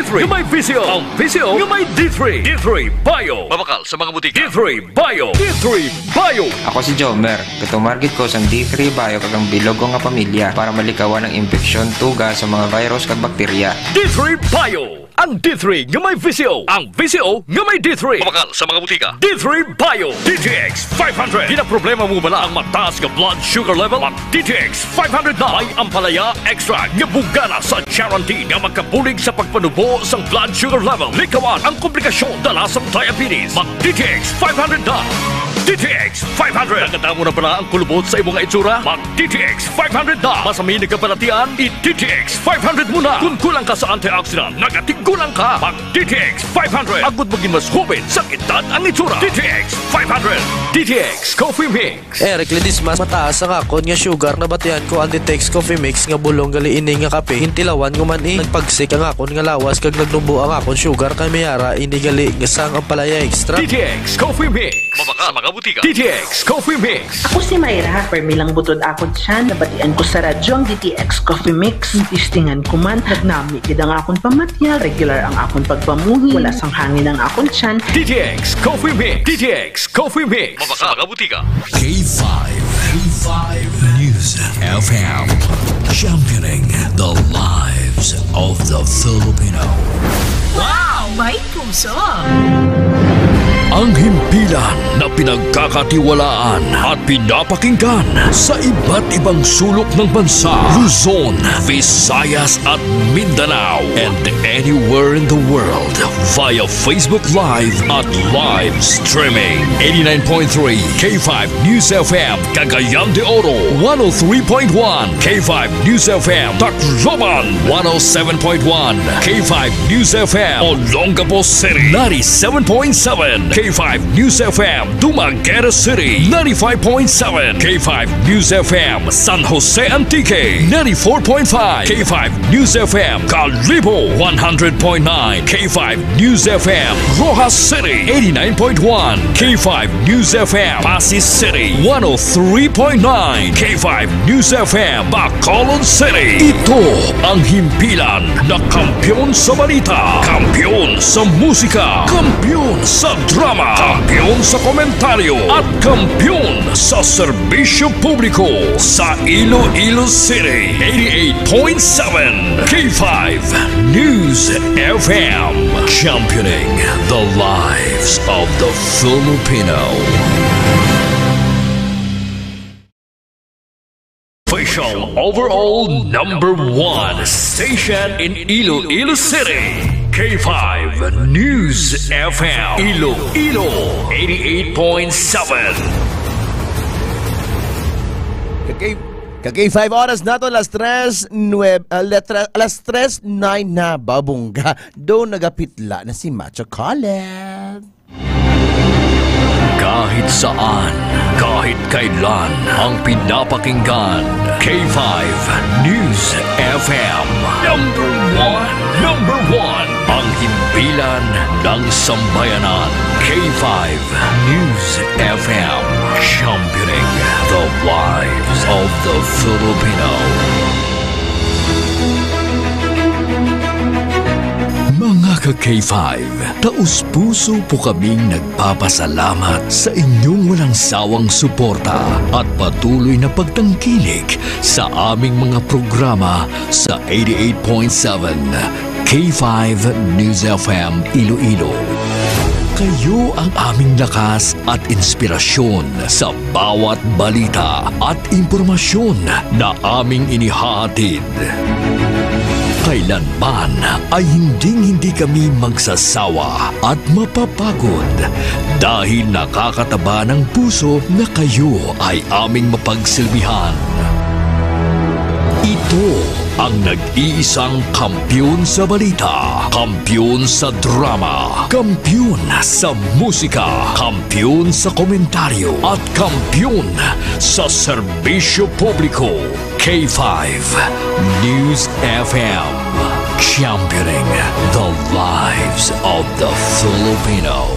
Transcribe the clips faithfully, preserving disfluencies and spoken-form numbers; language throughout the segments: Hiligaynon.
Three. Nga may V C O. Ang V C O nga may D three. D three Bio. Mabakal sa mga butika. D three Bio. D three Bio. Ako si Jomer. Gatumargit ko sang D three Bio kag ang bilog ko nga pamilya para malikawan ang impeksyon, tuga sa mga virus kag bakterya. D three Bio. Ang D three nga may V C O. Ang V C O nga may D three. Mabakal sa mga butika. D three Bio. D T X five hundred. Ginaproblema mo bala ang mataas nga blood sugar level? Mag D T X five hundred na. May ampalaya extra nga bugana sa charantin nga makabulig sa pagpanubo sang blood sugar level. Likawan ang komplikasyon dala sang diabetes. Mag D T X five hundred na. D T X five hundred. Nagadamo na bala ang kulubot sa imo nga itsura? Mag D T X five hundred na. Masami nagkabalatian, i D T X five hundred mo na. Kung kulang ka sa antioxidant, nagatigulang ka. Mag D T X five hundred. Agud magin mas hubin sa edad ang itsura. D T X five hundred. D T X Coffee Mix. Eric Ledesma, mataas ang akon nga sugar. Nabatian ko ang D T X Coffee Mix nga bulong gali ini nga kape. Gintilawan ko man, eh. Nagpagsik ang akon nga lawas kag nagnubo ang akon sugar, kay may ara ini gali nga sang ampalaya extra. D T X Coffee Mix. Mabakal sa mga butika. D T X Coffee Mix. Ako si Myra, permi lang butod akon tiyan. Nabatian ko sa radyo ang D T X Coffee Mix. Testingan ko man, nagnami gid ang akon pamatyag, regular ang akon pagpamuhi, wala sang hangin ang akon tiyan. D T X Coffee Mix. D T X Coffee Mix. Mabakal sa mga butika. K five, K five News F M, championing the lives of the Filipino. Wow! May puso! Ang himpilan na pinagkakatiwalaan at pinapakinggan sa iba't ibang sulok ng bansa, Luzon, Visayas, at Mindanao, and anywhere in the world via Facebook Live at live streaming. Eighty-nine point three K five News F M, Cagayan de Oro, one oh three point one K five News F M, Tacloban, one oh seven point one K five News F M, Olongapo City, ninety-seven point seven K five News F M, Dumaguete City, ninety-five point seven K five News F M, San Jose Antique, ninety-four point five K five News F M, Kalibo, one hundred point nine K five News F M, Roxas City, eighty-nine point one K five News F M, Passi City, one oh three point nine K five News F M, Bacolod City. Ito ang himpilan na kampiyon sa balita, kampiyon sa musika, kampiyon sa drama, kampiyon sa komentaryo, at kampiyon sa serbisyo publiko sa Iloilo City. Eighty-eight point seven K five News F M, championing the lives of the Filipino. Official overall number one station in Iloilo City, K five News F M, Iloilo, eighty-eight point seven. Ka-K, ka-K five, oras nato, alas tres nuebe, ah, letra, alas tres nine na, babungga. Do nagapitla na si Macho Colin. Kahit saan, kahit kailan, ang pinapakinggan, K five News F M. Number one, number one, ang himpilan ng sambayanan, K five News F M, championing the lives of the Filipino. Mga ka-K five, taos-puso po kaming nagpapasalamat sa inyong walang sawang suporta at patuloy na pagtangkilik sa aming mga programa sa eighty-eight point seven K five News F M Iloilo. Kayo ang aming lakas at inspirasyon sa bawat balita at impormasyon na aming inihahatid. Kailanman ay hinding-hindi kami magsasawa at mapapagod dahil nakakataba ng puso na kayo ay aming mapagsilbihan. Ito ang nag-iisang kampiyon sa balita, kampiyon sa drama, kampiyon sa musika, kampiyon sa komentaryo, at kampiyon sa serbisyo publiko. K five News F M, championing the lives of the Filipino.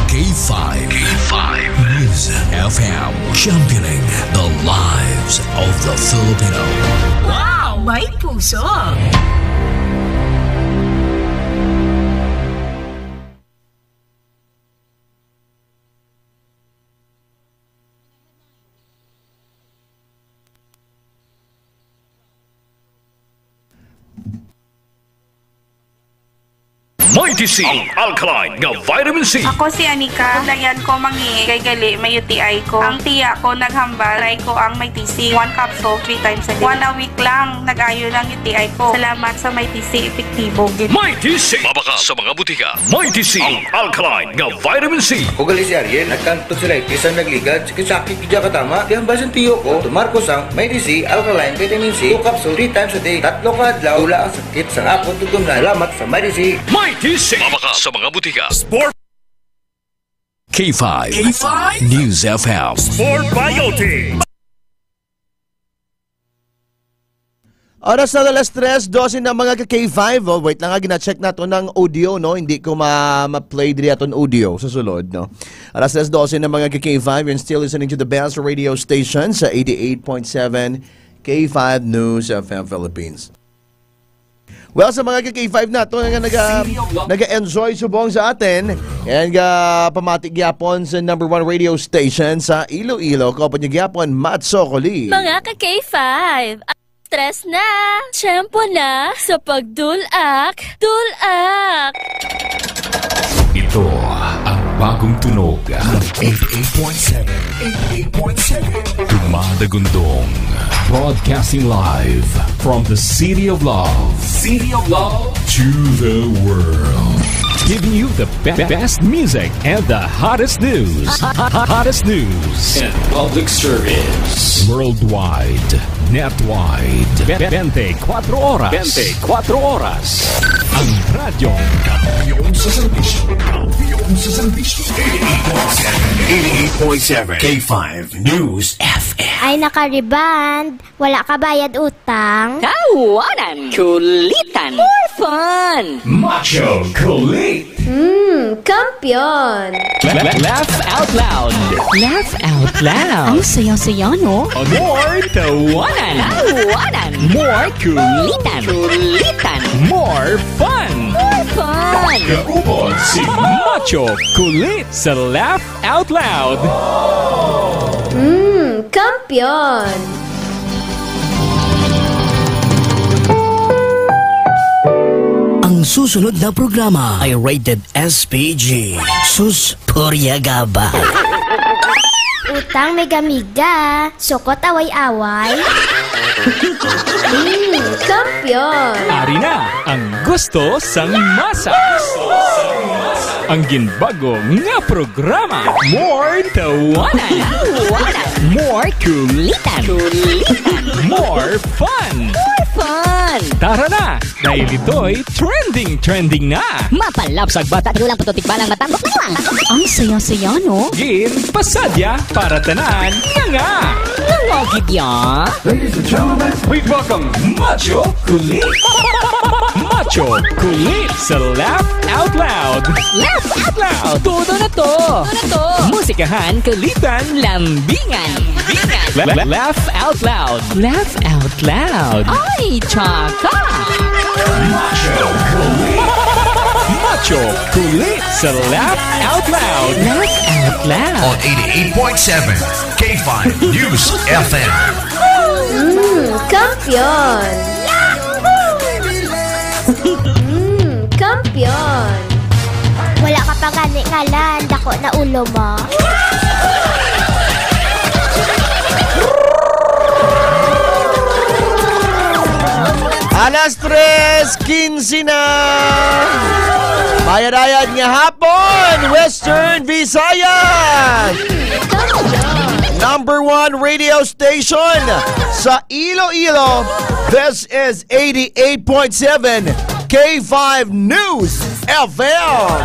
K five, K five News F M, championing the lives of the Filipino. Wow! May puso! T C, ang alkaline nga vitamin C. Ako si Anika. Tugnayan ko mangi kay gali may U T I ko. Ang tiya ko naghambal, try ko ang Mighty C. One capsule, three times a day. One a week lang, nag-ayo lang U T I ko. Salamat sa Mighty C, epektibo gid. Mighty C. Mabakal sa mga butika. Mighty C, ang alkaline nga vitamin C. Ako gali si Ariel, nagkang tonsillitis ang nagligad, sakit-sakit gid katama. Kaya ang basin tiyo ko, tumar ko sang Mighty C, alkaline vitamin C, two capsule, three times a day. Tatlo ka adlaw, wala ang sakit sa akon tutunlan. Salamat sa Mighty C. Mighty C. Mabakal sa mga butika. Sport. K five. K five. News F M. Sport Biotic. Oras na alas tres dose na, mga ka K five. Oh, wait lang, ah, gina-check nato ng audio, no? Hindi ko ma-, ma-play diri aton audio sa sulod, no? Alas tres dose na, mga ka K five. You're still listening to the best radio station sa eighty-eight point seven K five News F M Philippines. Well, sa mga ka K five nato nga naga-, naga-enjoy subong sa atin, and, ah, pamati gyapon sa number one radio station sa Iloilo, kauban niyo gyapon, Macho Kuli. Mga ka K five, stress na, tiyempo na sa pagdulak, dulak. Ito ang bagong tunog ng eighty-eight point seven, eighty-eight point seven. Dumadagundong. Broadcasting live from the City of Love. City of Love. To the world. Giving you the be-, best music and the hottest news. Hottest news. And public service. Worldwide. Netwide. Be-, twenty-four oras. Twenty-four oras. Ang radyo. Kampiyon sa serbisyo. Kampiyon sa serbisyo. Eighty-eight point seven. Eighty-eight point seven K five News F M. Ay, naka-rebond. Wala ka bayad utang. Tawanan. Kulitan. More fun. Macho Kulit. Hmm, kampiyon. La-, la-, laugh out loud. Laugh out loud. Ang saya-saya, no? More tawanan. Tawanan. More kulitan. Kulitan. More fun. More fun. Kaupod si Macho Kulit sa Laugh Out Loud. Mm, kampiyon! Ang susunod na programa ay rated S P G. Sus, purya gaba. Utang, mega-mega. Sukot, away-away. Mm, kampiyon! Ari na ang gusto sang masa. Ang ginbago nga programa. More tawanan. Tawanan. More kulitan. Kulitan. More fun. More fun. Tara na, dahil ito'y trending, trending na. Mapalapsag bata, tigulang puto tikbalang matambok na lang. Ang saya-saya, no? Gin pasadya para tanan nga nga. Nga nga gid ya. Ladies and gentlemen, please welcome Macho Kulit. Macho Kulit sa Laugh Out Loud. Laugh Out Loud. Todo na to. Todo na to. Musikahan, kulitan, lambingan. Lambingan. La-, la-, laugh Out Loud. Laugh Out Loud. Ay, tsaka. Macho Kulit. Macho Kulit sa Laugh Out Loud. Laugh Out Loud. On eighty-eight point seven K five News F M. Mm, kampiyon! Mm, kampiyon! Wala ka pa gani ngalan, dako na ulo mo. Alas tres quince na. Mayad-ayad nga hapon, Western Visayas. Number one radio station sa Iloilo. This is eighty-eight point seven K five News F M.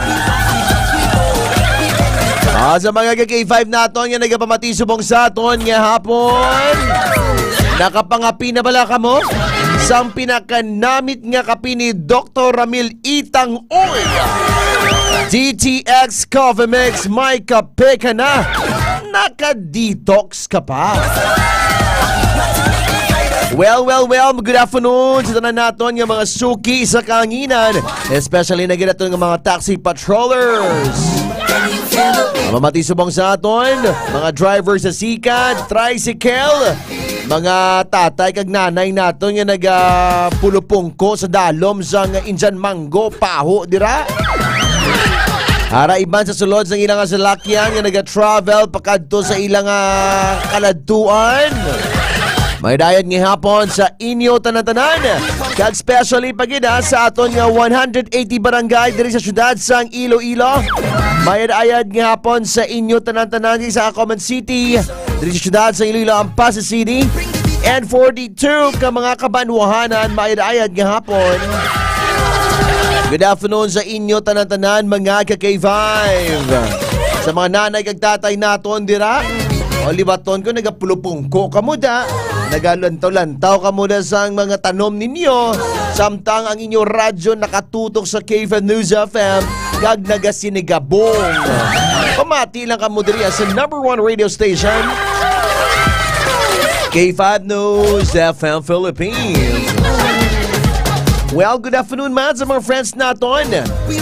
Ah, sa mga ka K five naton nga nagapamati subong sa aton nga hapon, nakapangapi na bala kamo sang pinakanamit nga kape ni Doktor Ramil Itang Oy? D T X Coffee Mix, may kape ka na, naka-detox ka pa. Well, well, well, good afternoon sa tanan naton nga mga suki sa kahanginan, especially na gid aton nga mga taxi patrollers. Ang mamati subong sa aton, mga driver sa sikat, tricycle, mga tatay kag nanay naton nga nagapulupungko sa dalom sang Indian mango, paho dira. Ara iban sa sulod sang ilang salakyan nga naga-travel pakadto sa ilang, ah, kaladtuan. May dayad nga hapon sa inyo tanan-tanan, kag especially pa gid, ah, sa aton nga one hundred eighty barangay diri sa siyudad sang Iloilo. May dayad nga hapon sa inyo tanan-tanan sa Common City, diri sa siyudad sa Iloilo, Ampas City, and forty-two ka mga kabanwahanan. May dayad nga hapon. Good afternoon sa inyo tanan-tanan, mga ka K five. Sa mga nanay kag tatay naton dira, o libaton ko, nagapulupungko kamo da, nagalantaw-lantaw kamo da sang mga tanom ninyo, samtang ang inyo radyo nakatutok sa K five News F M kag nagasinigabong. Pamati lang kamo diri sa number one radio station, K five News F M Philippines. Well, good afternoon man sa mga friends naton.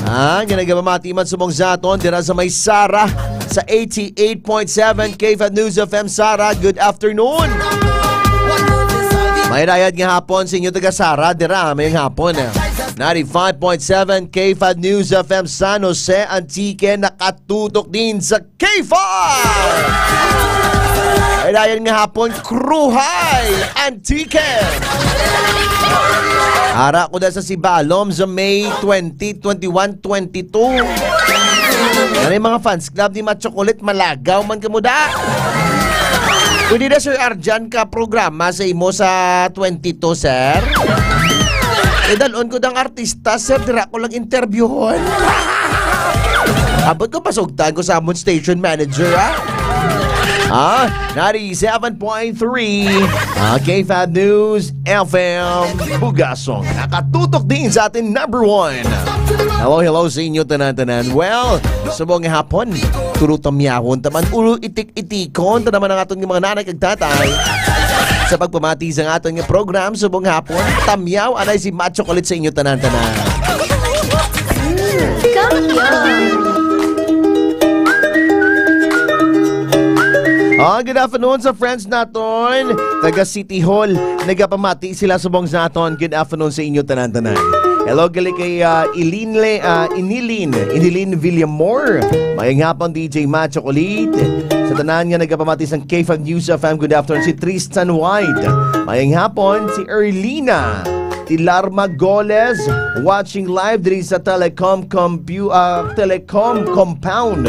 Ah, nga nagapamati man subong sa aton dira sa may Sara sa eighty-eight point seven K five News F M Sara. Good afternoon. May dayad nga hapon sa inyo taga Sara dira, may hapon. Ninety-five point seven K five News F M San Jose, Antique, nakatutok din sa K five. Ay, dayon nga hapon, Cruhay, Antique. Ara ko da sa Sibalom sa May twenty, twenty-one, twenty-two. Ano yung mga fans club ni Macho Kulit? Malagaw man kamo da. Pwede na, Sir Arjan, ka programa sa imo sa twenty-two, sir? Idalon ko dang artista, sir. Dira ko lang interviewon. Abot ko, pasugtan ko sa amon station manager, ha? Ah, ninety-seven point three, ah, K five News F M Bugasong. Nakatutok din sa atin number one. Hello, hello sa inyo tanan-tanan. Well, subong nga hapon, tulo tamyahon, taman ulo itik-itikon, ta naman ang aton nga mga nanay kag tatay. Sa pagpamati sa aton nga program, subong hapon, tamyaw, anay si Macho Kulit sa inyo tanan-tanan. Come here. Ah, good afternoon sa friends naton. Taga City Hall. Nagapamati sila subong sa aton. Good afternoon sa inyo tanan-tanan. Hello, gali kay, ah, Ilinle, ah, Inilin, Inilin Villamor. Mayang hapon, D J Macho Kulit. Sa tanan nga nagapamati sang K five News F M, good afternoon. Si Tristan White. Mayang hapon, si Erlina. Tilarma Goles, watching live diri sa Telecom Compu-, ah, Telecom Compound,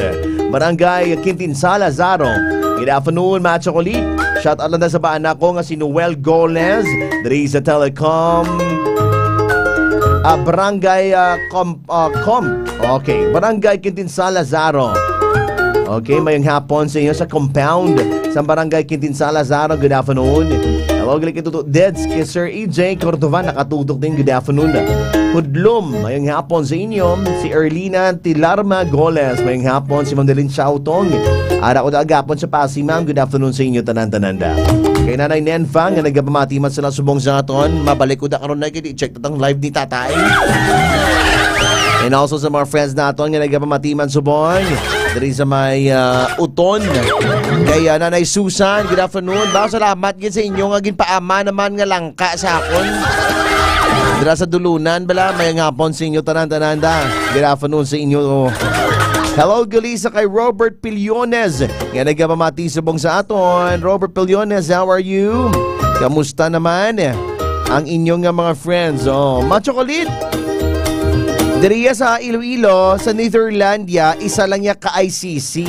Barangay Quintin Salazaro. Good afternoon, Macho Kulit. Shout out lang sa bana ko nga si Noel Goles diri sa Telecom, ah, Barangay, ah, Com-, ah, Com-, okay, Barangay Quintin Salazaro. Okay, mayong hapon sa inyo sa compound sa Barangay Quintin Salazaro. Good afternoon. Hello, gali kay Tuto Deds, kay Sir E J Cordova, nakatutok din. Good afternoon. Hudlom, mayong hapon sa inyo. Si Erlina Tilarma Goles, mayong hapon. Si Ma'am Delin Chautong, ara ko da agapon sa Pasi, ma'am. Good afternoon sa inyo, tanan-tanan da. Kay Nanay Nenfa, nga nagapamati man sila subong sa aton. Mabalik ko da karon na, kay di check tatang live ni Tatay. And also sa mga friends naton nga nagapamati man subong diri sa may, ah, Uton. Kay, ah, Nanay Susan, good afternoon. Ba, salamat gid sa inyo nga ginpaama naman nga langka sa akon. Dira sa Dulunan, bala, may ngapon sa inyo tanan-tanan da. Good afternoon sa inyo. Hello, gali sa kay Robert Pillones. Nga nagapamati subong sa aton. Robert Pillones, how are you? Kamusta naman ang inyong nga mga friends? Oh, Macho Kulit. Diriya sa Iloilo, sa Netherlandia, isa lang ya ka I C C.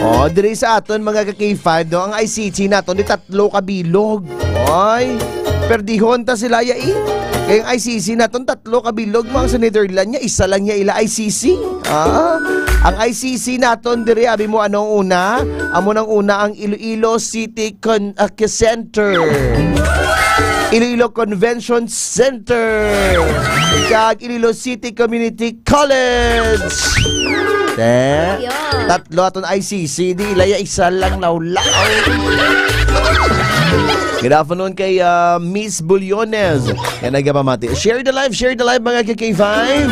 Oh, diri sa aton mga ka K five, no, ang I C C naton di tatlo ka bilog. Oy, perdihon ta sila ya, eh. Kay ang I C C naton tatlo ka bilog, mga sa Netherlands niya, isa lang niya ila I C C. Ah, ang I C C naton diri, abi mo, anong una? Amo nang una ang Iloilo City Con-, ah, Center, Iloilo Convention Center, kag Iloilo City Community College. Eh? Ayun. Tatlo aton I C C, di ilaya isa lang lawlaw. Good afternoon kay, ah, Miss Bulyones. Yan nagapamati. Share the live, share the live, mga K K five.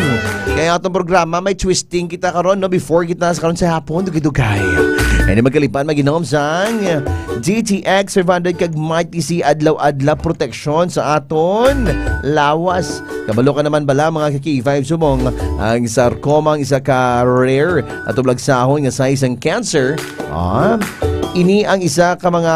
Kaya atong programa, may twisting kita karon, no? Before kita sa karon sa hapon, dugay-dugay. Ini magkalipan, mag-inom sang D T X five hundred kag Mighty C adlaw-adlaw proteksyon sa aton lawas. Kabalo ka naman bala, mga ka-K five, subong ang sarcoma ang isa ka rare at ublagsahon nga size sang cancer. Ah, ini ang isa ka mga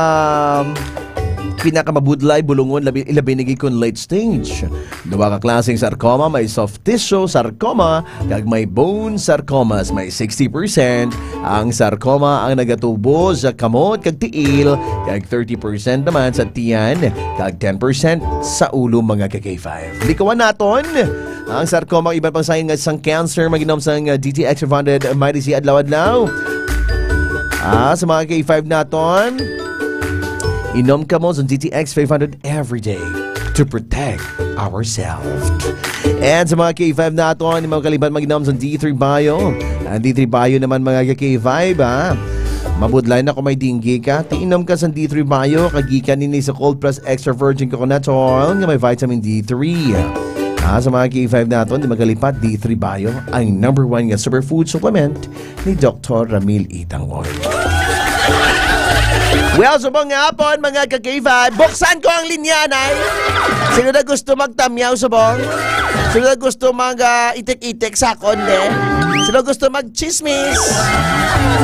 pinakamabudlay bulungon, labi, ilabi na gid kon late stage. Duha ka klaseng sarcoma, may soft tissue sarcoma kag may bone sarcomas. May sixty percent ang sarcoma ang nagatubo sa kamot kag tiil, kag thirty percent naman sa tiyan, kag ten percent sa ulo, mga ka-K five. Likawan naton ang sarcoma, iban pang sign nga sang cancer, mag-inom sang, uh, D T X five hundred Mighty C adlaw-adlaw. Ah, sa mga K five naton, inom kamo sa D T X five hundred every day to protect ourselves. And sa mga K five naton, di mo kalimtan mag-inom sa D three Bio. Ang D three Bio naman, mga ka-K five, ha? Mabudlay na kung may dengue ka, tiinom ka sa D three Bio, kagikan ini sa cold press extra virgin coconut oil nga may vitamin D three. Ah, sa mga K five naton, di magkalipat, D three Bio, ang number one nga superfood supplement ni Doktor Ramil Itangol. Well, subong nga hapon, mga ka-K five, buksan ko ang linya, nay. Sino na gusto magtamyaw, subong? Sino na gusto mag, ah, itik-itik sa akon, de? Sino gusto magchismis?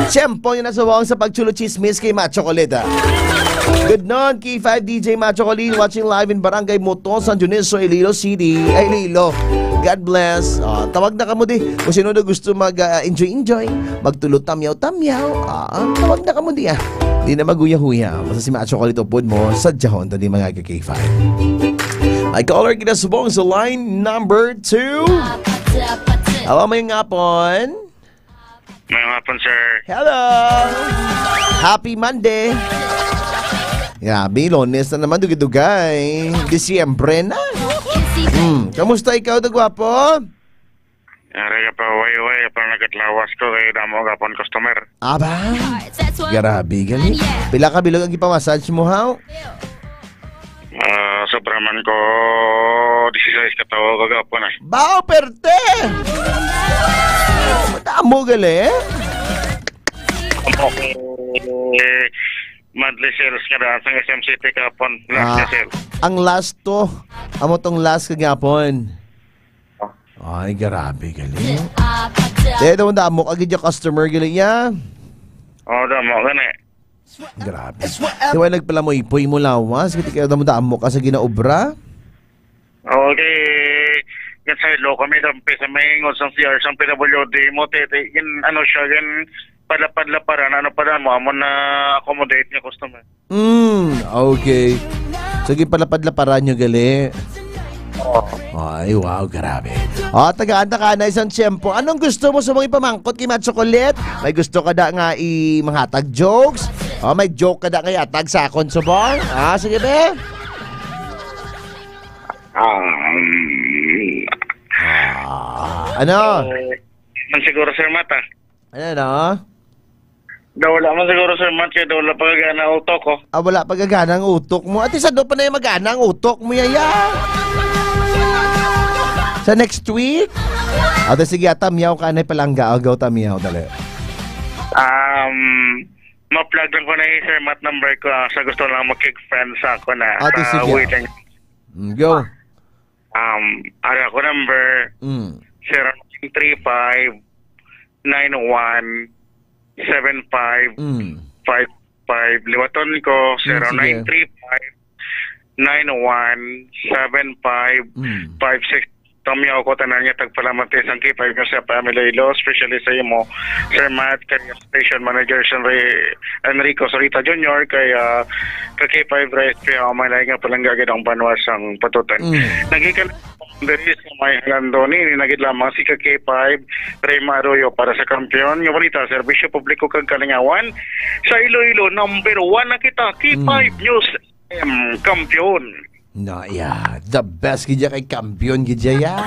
Tiyempo yun na, subong, sa pagchulo chismis kay Macho Colita. Good noon, K five D J Macho Colin, watching live in Barangay Moto, San Dionisio, Iloilo City. Ay, Iloilo. God bless. Ah, tawag na kamo di. Kung sino na gusto mag, ah, enjoy-enjoy, magtulo tamyaw-tamyaw, ah, tawag na kamo di, ah. Di na maghuya-huya. Basta si Macho Colin upod mo, sa dyan, tani, mga ka-K five. May caller kita subong sa line number two. Awa, may ngapon. May ngapon, sir. Hello! Happy Monday! Grabe, Lunes na naman, dugay-dugay. Disyembre na. Hmm, kamusta ikaw, Dagwapo? Yari ka pa, way, way, pa nagkatlawas ko kay damo gapon customer. Aba? Grabe, gali. Pila ka bilog ang ipamassage mo, haw? Ah, sobra man ko dieciséis ka tawo kagapon, eh. Bao, perte! Madamo, gali. Amo ko, eh, monthly sales nga daan sang S M City kahapon. Last Ah, nga sales. Ang last to, amo tong last kagapon. Oh. Ay, grabe, gali. Dahil daw damo ka gid yung customer, gali, ya? Oh, damo, gani. Grabe. Di ba nagpalamoy-poy mo lawas? Kasi kaya damo-damo ka sa ginaobra? Okay. Yan sa ilo kami, dampi sa maingon sa C R, sa P W D mo, tete. Yan, ano siya, yan, palapad-laparan, ano pa mo, amo na accommodate niya customer. Mm, okay. So, ginpalapad-laparan nyo, gali? Oo. Ay, wow, grabe. O, tagaan ta ka na isang tiyempo. Anong gusto mo sa mga ipamangkot kay Mad Chocolate? May gusto ka da nga i-, manghatag jokes? O, may joke ka da nga ihatag sa akon, subong? Ah, sige, be. Um, Ah, ano? Eh, man siguro, Sir Mata. Ano, no? Daw wala man siguro, Sir Matt, kay daw wala pa gagana ang utok ko. Ah, wala pa gagana ang utok mo. Ati, sa do pa na yung magana ang utok mo, yaya? Sa next week? Ate, sige, ah, tamyaw ka na palangga. Agaw, tamyaw, dali. Um, ma-plug lang ko na yung Sir Matt number ko, ah, sa gusto lang makig-friend sa ako na, Ate, sa sige. Waiting. Mm, go. Um, ara ko number, Mm. zero nine three five, nine one, seven five, Mm. five five. Liwaton ko, Mm, sige. zero nine three five, nine one, seven five, Mm. five six. Tamyaw ko tanan nga tagpalamat sa K five nga sa family law, especially sa imo, Sir Matt, kay station manager, Sir Ray-, Enrico Sorita Junior, kay, ah, ka K five Reyes, kaya may lain nga palangga gid ang banwa sang patutan. Mm. Nagikan diri sa may Halandoni, ni nagid lamang si ka K five, Rema Arroyo para sa Kampiyon nga Balita, Serbisyo Publiko kag Kalingawan. Sa Iloilo, number one na kita, K five Mm. News M, Kampiyon. No, yeah. The best gid ya kay Kampiyon gid ya, ya.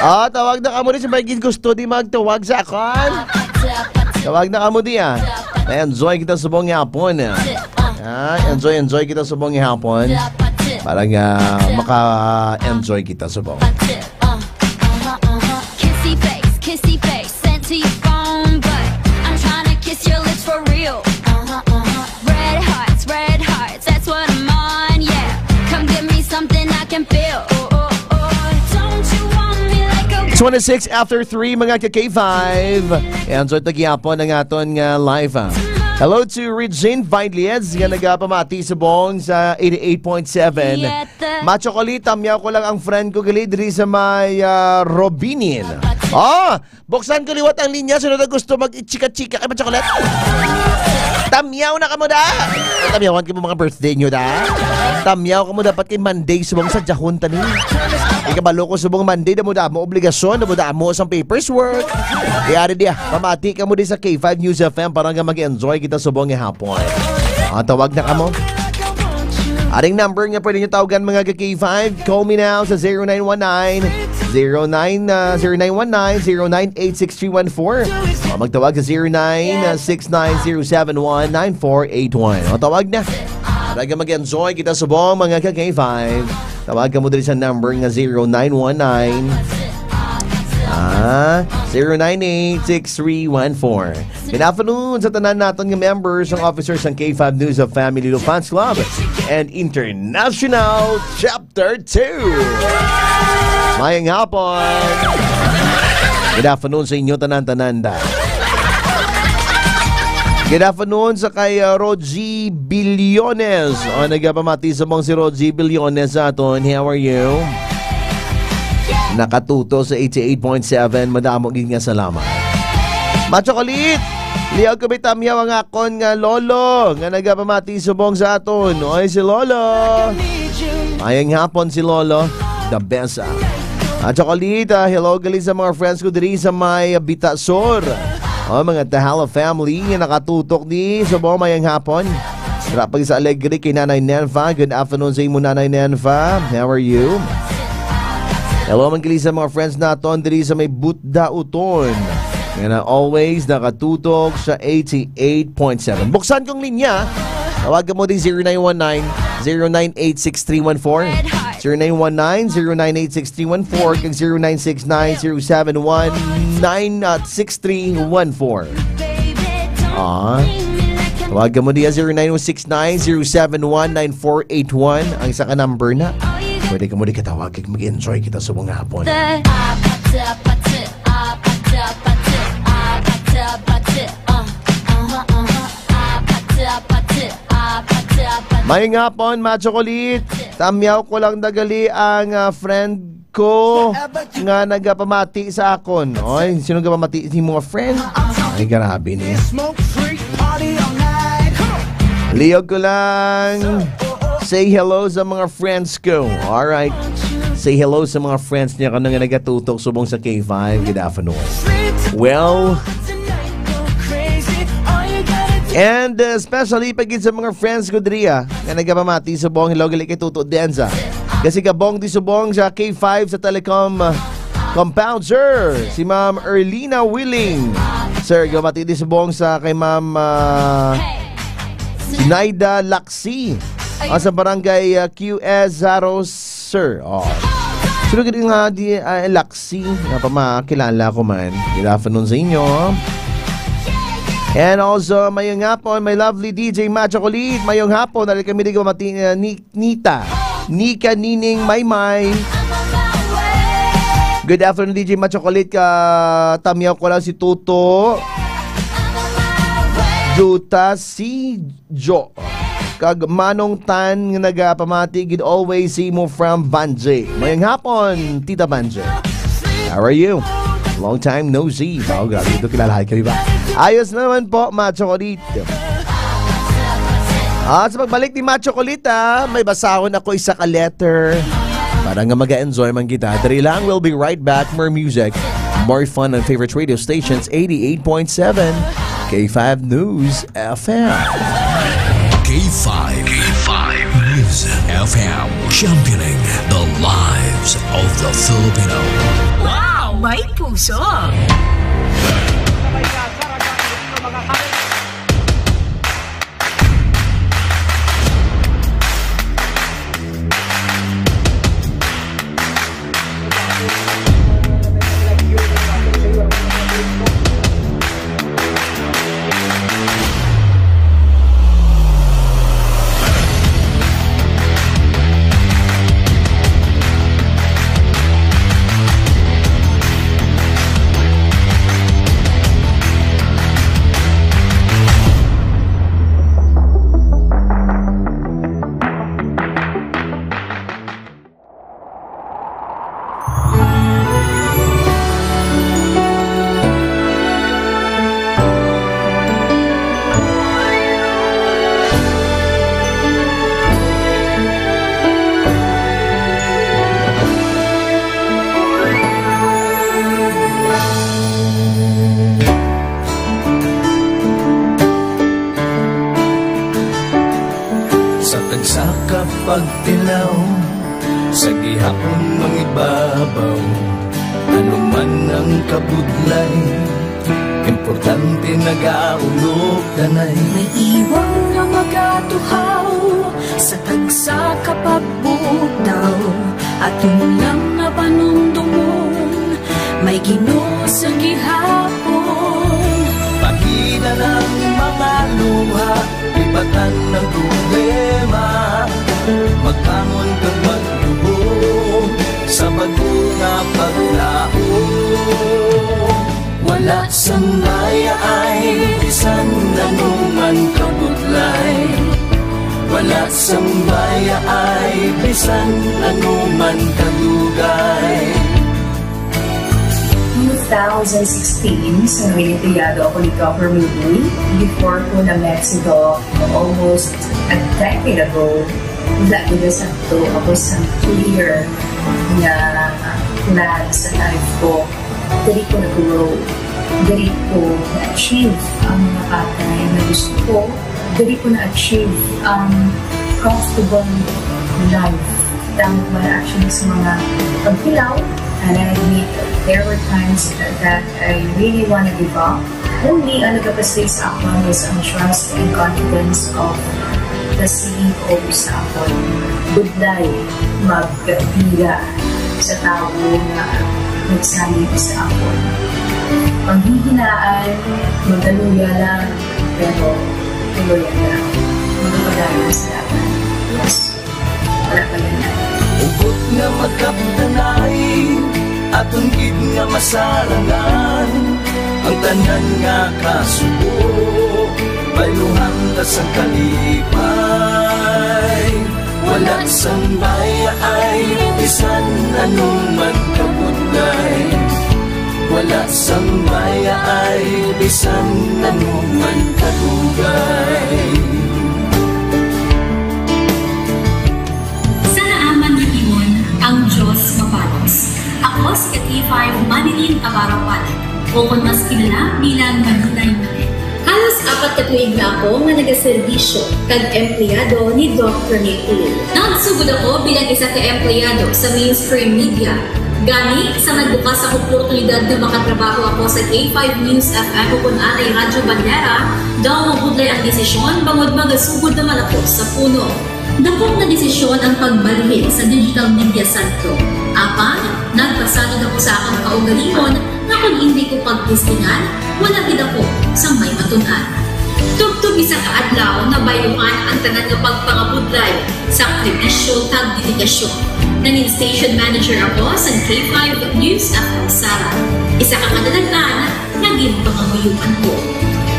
Ah, tawag na kamo di sa may gid gusto di magtawag sa akon. Tawag na kamo di, ah. Enjoy kita subong nga hapon, ah. Ah, enjoy, enjoy kita subong nga hapon. Para nga maka-enjoy kita subong. Kissy face, kissy face, sent to your phone, but I'm tryna kiss your lips for real. Twenty-six after three, mga ka-K five. Enjoy ta gihapon ang aton nga live, ah. Hello to Regine Videliez, nga nagapamati subong sa eighty-eight point seven. Yet, uh, Macho Kulit, tamyaw ko lang ang friend ko gali diri sa may, ah, Robinin. Ah, buksan ko liwat ang linya, sino na gusto mag-chika-chika kay Macho Kulit? Tamyaw na kamo da. Tamyawan ko mo mga birthday nyo da. Tamyaw kamo dapat kay Monday subong sa jahon tani. Ikabalo ko subong Monday, damo-damo obligasyon, damo-damo sang papers work. Yari diya, pamati kamo di sa K five News F M para nga mag-enjoy kita subong nga hapon. Ah, tawag na kamo. Aring number nga pwede nyo tawagan, mga ka-K five. Call me now sa zero nine one nine, zero nine, ah, zero nine one nine, zero nine eight six three one four. O magtawag sa zero nine six nine zero seven one nine four eight one. O tawag na. Para nga mag-enjoy kita subong, mga ka-K five. Tawag kamo diri sa number nga zero nine one nine, ah, zero nine eight six three one four. Good afternoon sa tanan naton nga members, ang officers sang K five News of Family Lufans Club and International Chapter two. Mayang hapon. Good afternoon sa inyo tanan-tanan da. Good afternoon sa kay, uh, Rogie Billones. O, nagapamati subong si Rogie Billones sa aton. How are you? Nakatuto sa eighty-eight point seven. Madamo gid nga salamat. Macho Kulit, liyaw ko may tamyaw ang akon nga lolo nga nagapamati subong sa aton. Oy, si lolo. Mayang hapon si lolo. The best, ah. At Chocolita, hello gali sa mga friends ko diri sa may Bitasor. O, mga Tahala family nga nakatutok di sa buong mayang hapon. Trapag sa Alegre kay Nanay Nenfa. Good afternoon sa imo, Nanay Nenfa. How are you? Hello man gali sa mga friends naton diri sa may Butda Uton, nga na always nakatutok sa eighty-eight point seven. Buksan kong linya. Tawagan mo di zero nine one nine, zero nine eight six three one four, zero nine one nine, zero nine eight six three one four, kag zero nine six nine, zero seven one nine, uh, six three one four. Ah. Tawagan mo diya, zero nine six nine, zero seven one nine four eight one. Ang isa ka number na. Pwede ka mo di katawag kag mag-enjoy kita sa mga hapon. Mayong hapon, Macho Kulit. Tamyaw ko lang dagali ang, ah, friend ko nga nagapamati sa akon. Oy, sino gapamati? Si mga friend? Ay, grabe niya. Liyog ko lang. Say hello sa mga friends ko. Alright. Say hello sa mga friends niya kano nga nagatutok subong sa K five. Good afternoon. Well, and, uh, especially pa gid sa mga friends ko diri, ah, nga nagapamati subong, hello gali kay Tuto Denza. Kasi kabong di subong sa K five sa Telecom, uh, Compound, sir. Si Ma'am Erlina Willing. Sir, gapamati di subong sa kay Ma'am, uh, Naida Laxi. Ah, sa barangay, uh, Q S Zaros, sir. Oh. Sino gid nga di, ah, Laxi? Nga pa makilala ko man. Good afternoon sa inyo. And also, mayong hapon, my lovely D J Macho Kulit. Mayong hapon, dali kami di ko mati-, uh, ni Nita, Nika, Nining, Maymay. Good afternoon, D J Machocolate. Ka tamyaw ko lang si Tuto, Juta, si Jo, kag Manong Tan nga nagapamati gid always si mo from Banje. Mayang hapon, Tita Banje. How are you? Long time no see. Oh, grabe, ito kilalahay kami ba? Ayos naman po, Machocolate. Ah, sa pagbalik ni Macho Kulit, ah, may basahon ako isa ka letter. Para nga mag-enjoy man kita. Dali lang, we'll be right back. More music, more fun on favorite radio stations, eighty-eight point seven K five News F M. K five, K five News F M, championing the lives of the Filipino. Wow! May puso! Kapagtilaw sa gihapon mangibabaw, ano man ang kabudlay, importante nagaulog tanay. May iwang nga magatuhaw sa tagsa ka pagbutaw, aton lang nga panumdumon, may Ginoo sa gihapon. Pahina ng mga luha, ibatan ng problema, magbangon kag magluhod sa bago nga paglaom. Wala sang mayaay bisan ano man kabudlay. Wala sang mayaay bisan ano man kadugay. Two thousand sixteen, sa Noyenteyado ako ni Governor Lee, before ko na Mexico, almost a decade ago, wala ko na sakto ako sa clear nga plan sa life ko. Diri ko nag-grow. Diri ko na-achieve ang mga bagay na gusto ko. Diri ko na-achieve ang comfortable life. Thank God actually sa mga pagkilaw. And I admit, there were times that I really wanna give up. Only ang nagapasay sa akon was ang trust and confidence of the C E O sa akon. Budlay magpila sa tawo nga nagsalig sa akon. Panghihinaan, magaluya lang, pero tuloy lang. Magpadayon sa laban. Yes. Wala pa yan. Hugot nga magkabtanay, aton gid nga masarangan ang tanan nga kasubo, bayluhan ta sang kalipay. Wala sang mayaay, bisan ano man kabudlay. Wala sang mayaay, bisan ano man kadugay. Sa naaman nga timon, ang Dios mabalos. Ako si K five Manilyn Abarapan, o kon mas kilala bilang Manilay Manilyn. Halos apat ka tuig na ako nga nagaserbisyo kag empleyado ni Doc Rene Uy. Nagsugod ako bilang isa ka empleyado sa mainstream media. Gani, sa nagbukas ang oportunidad nga makatrabaho ako sa K five News F M o kon anay Radyo Banera, daw mabudlay ang desisyon bangod magasugod naman ako sa puno. Dakop nga desisyon ang pagbalhin sa digital media sentro. Apan, nagpasalig ako sa akon kaugalingon nga kon indi ko pagtistingan, wala gid ako sang may matun-an. Tubtob isa ka adlaw, nabayluhan ang tanan nga pagpangabudlay sa sakripisyo kag dedikasyon. Nangin station manager ako sa K five News F M Sara, isa ka kadalag-an nga ginpangamuyoan ko.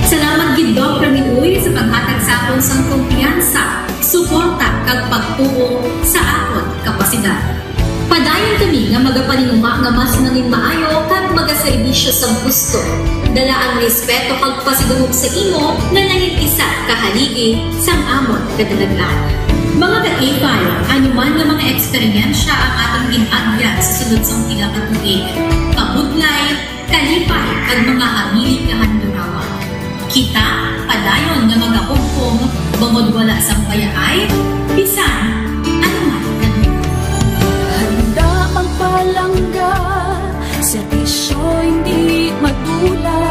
Salamat gid, Doc Rene Uy, sa paghatag sa akon sang kumpiyansa, suporta, kag pagtuo sa akon kapasidad. Padayon kami nga magapaninguha nga mas nangin maayo kag magaserbisyo sa gusto, dala ang respeto kag pasidungog sa imo nga nangin isa ka haligi sang amon kadalagan. Mga ka-K five, ano man nga mga eksperyensya ang aton gin-agyan sa sunod sang pila ka tuig, kabudlay, kalipay, kag mga hamili nga handurawa. Kita padayon nga magahugpong, bangod wala sang bayaay bisan ano man nga. Handa ang palangga, serbisyo hindi madula.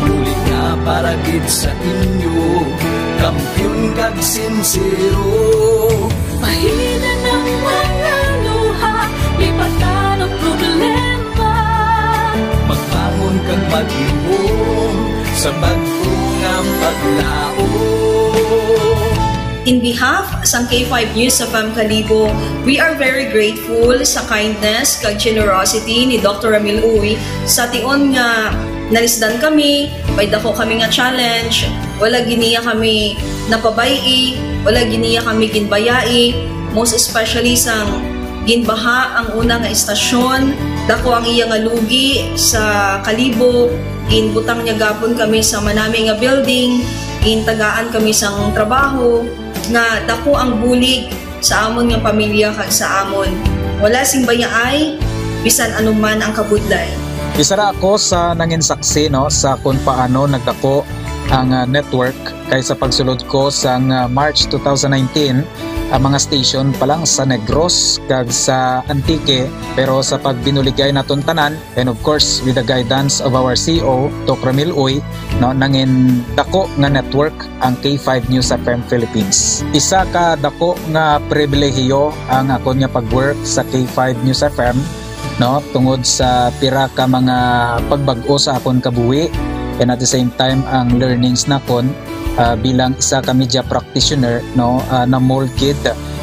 Bulig nga para gid sa inyo, kampiyon kag sinsero. Pahina ng mga luha, lipatan ang problema. Magbangon kag magluhom sa bag-o nga paglaom. In behalf sang K five News F M Kalibo, we are very grateful sa kindness kag generosity ni Doctor Ramil Uy. Sa tion nga nalisdan kami, may dako kami nga challenge, wala gid niya kami napabay-i, wala gid niya kami ginbayai, most especially sang ginbaha ang una nga estasyon, dako ang iya nga lugi sa Kalibo, ginbutang niya gapon kami sa manami nga building, gintagaan kami sang trabaho, nga dako ang bulig sa amon nga pamilya kag sa amon. Wala sing bayaay, bisan ano man ang kabudlay. Isa ra ako sa nangin saksi, no, sa kung paano nagdako ang, ah, network, kay sa pagsulod ko sang, ah, March two thousand nineteen, ah, mga station pa lang sa Negros kag sa Antique, pero sa pagbinuligay naton tanan, and of course, with the guidance of our C E O, Doc Ramil Uy, no, nangin dako nga network ang K five News F M Philippines. Isa ka dako nga pribilehiyo ang akon nga pag-work sa K five News F M, no, tungod sa pira ka mga pagbag-o sa akon kabuhi, and at the same time ang learnings nakon, ah, bilang isa ka media practitioner, no, ah, na-mold gid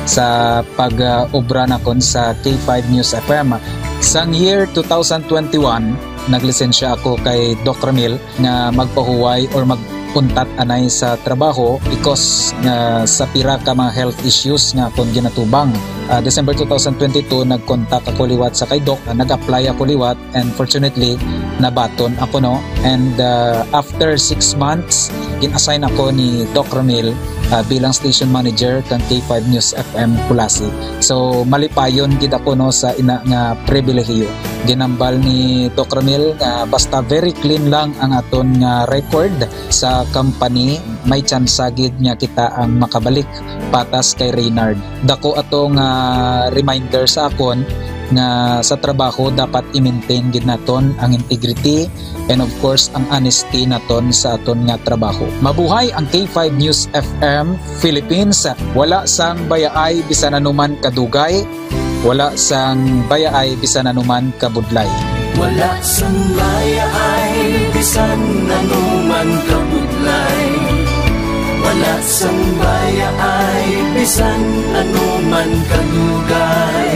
sa pag, ah, obra nakon sa K five News F M. Sang year two thousand twenty-one, naglisensya ako kay Doc Ramil nga magpahuway or mag-untat anay sa trabaho because nga sa pira ka mga health issues nga akon ginatubang. Ah, December two thousand twenty-two, nag-contact ako liwat sa kay Doc, ah, nag-apply ako liwat, and fortunately, nabaton ako, no. And, ah, after six months, gin-assign ako ni Doc Ramil, ah, bilang station manager kang K five News F M Culasi. So, malipayon gid ako, no, sa ina nga pribilehiyo. Ginambal ni Doc Ramil nga basta very clean lang ang aton nga record sa company, may tsansa gid nga kita ang makabalik patas kay Reynard. Dako ato nga reminder sa akon nga sa trabaho dapat i-maintain gid naton ang integrity and of course ang honesty naton sa aton nga trabaho. Mabuhay ang K five News F M Philippines. Wala sang bayaay bisan anuman kadugay, wala sang bayaay bisan anuman kabudlay. Wala sang bayaay bisan anuman kabudlay. Wala sang bayaay bisan anuman kadugay.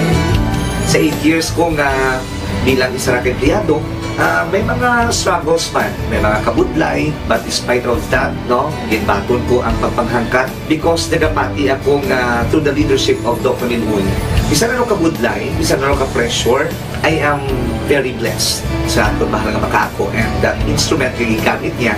Sa eight years ko nga bilang isa ra ka empleyado, ah, may mga struggles man, may mga kabudlay, but despite of that, no, ginbaton ko ang pagpanghangkat because nagapati ako nga through the leadership of Doc Ramil Uy, bisan ano kabudlay, bisan ano ka pressure, I am very blessed sa aton mahal nga makaako, and the instrument nga gigamit niya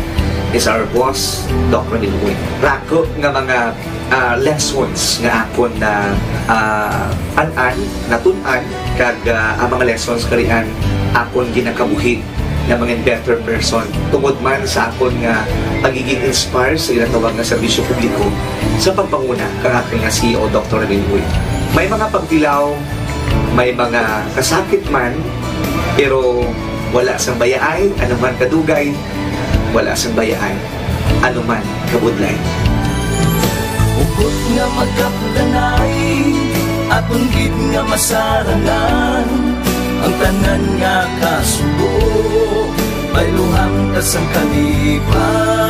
is our boss, Doc Ramil Uy. Rako nga mga, ah, lessons nga akon na, ah, an-an, natun-an, kag, ah, ang mga lessons karian akon ginakabuhi nga mga better person tungod man sa akon nga pagiging inspire sa ginatawag nga serbisyo publiko sa pagpanguna kang aton nga C E O, Doktor Ramil Uy. May mga pagtilaw, may mga kasakit man, pero wala sang bayaay, anuman kadugay, wala sang bayaay, anuman kabudlay. Hugot nga magkapdanay, aton gid nga masarangan, ang tanan nga kasubo, bayluhan ta sang kalipay.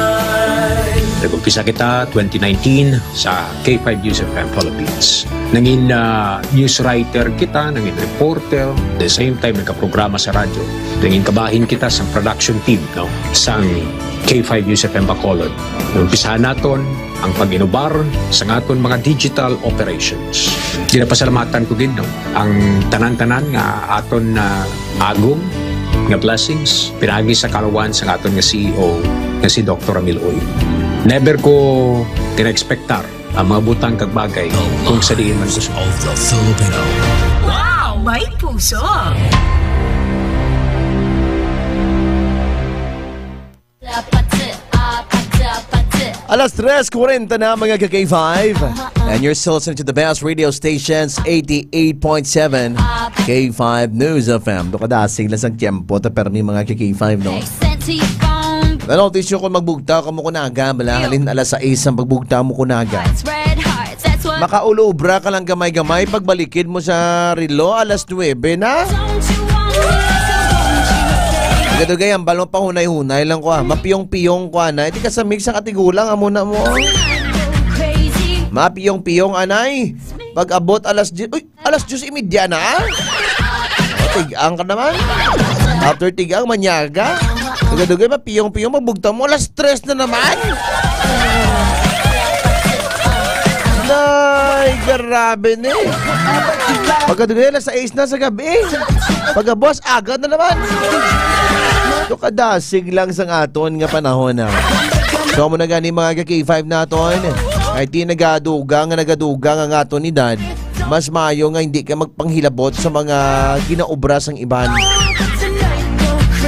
Nag-umpisa kita twenty nineteen sa K five News F M Philippines. Nangin, ah, news writer kita, nangin reporter, the same time nagkaprograma sa radyo. Nangin kabahin kita sa production team, no, sang K five News F M Bacolod. Umpisahan naton ang pag-inubar sa aton mga digital operations. Ginapasalamatan ko gid, no, ang tanan-tanan nga aton na agom nga blessings pinagi sa kalawan sa aton nga C E O nga si Doktor Ramil Uy. Never ko gina-expectar ang mga butang kag bagay kung sa diin man ko. Of the Filipino. Wow! May puso! Alas tres kwarenta na, mga ka-K five. And you're still listening to the best radio stations, eighty-eight point seven K five News F M. Do kadasig lang sang tiyempo, ta permi, mga ka-K five, no? Nanotis nyo kung magbugta ka mo kunaga, bala, halin alas sais ang pagbugta mo kunaga. Makaulobra ka lang gamay-gamay, pagbalikid mo sa relo, alas nuebe na. Kadugay ang balon, pahunay-hunay lang ko, ah. Mapiyong-piyong ko, anay. Di ka sa mix ang katigulang, amo na mo. Mapiyong-piyong, anay. Pag-abot alas diyes, uy, alas diyes y media na, ah. O, tigang ka naman. After tigang, manyaga. Kadugay, mapiyong-piyong, magbugta mo, alas tres na naman. Nay, grabe ni. Pagkadugay, alas sais na sa gabi. Pagkabos, aga na naman. So, kadasig lang sang aton nga panahon, ha. So, amo na gani, mga ka-K five naton. Ay, di nagadugang nga nagadugang ang aton edad. Mas maayo nga hindi ka magpanghilabot sa mga ginaobra sang iban.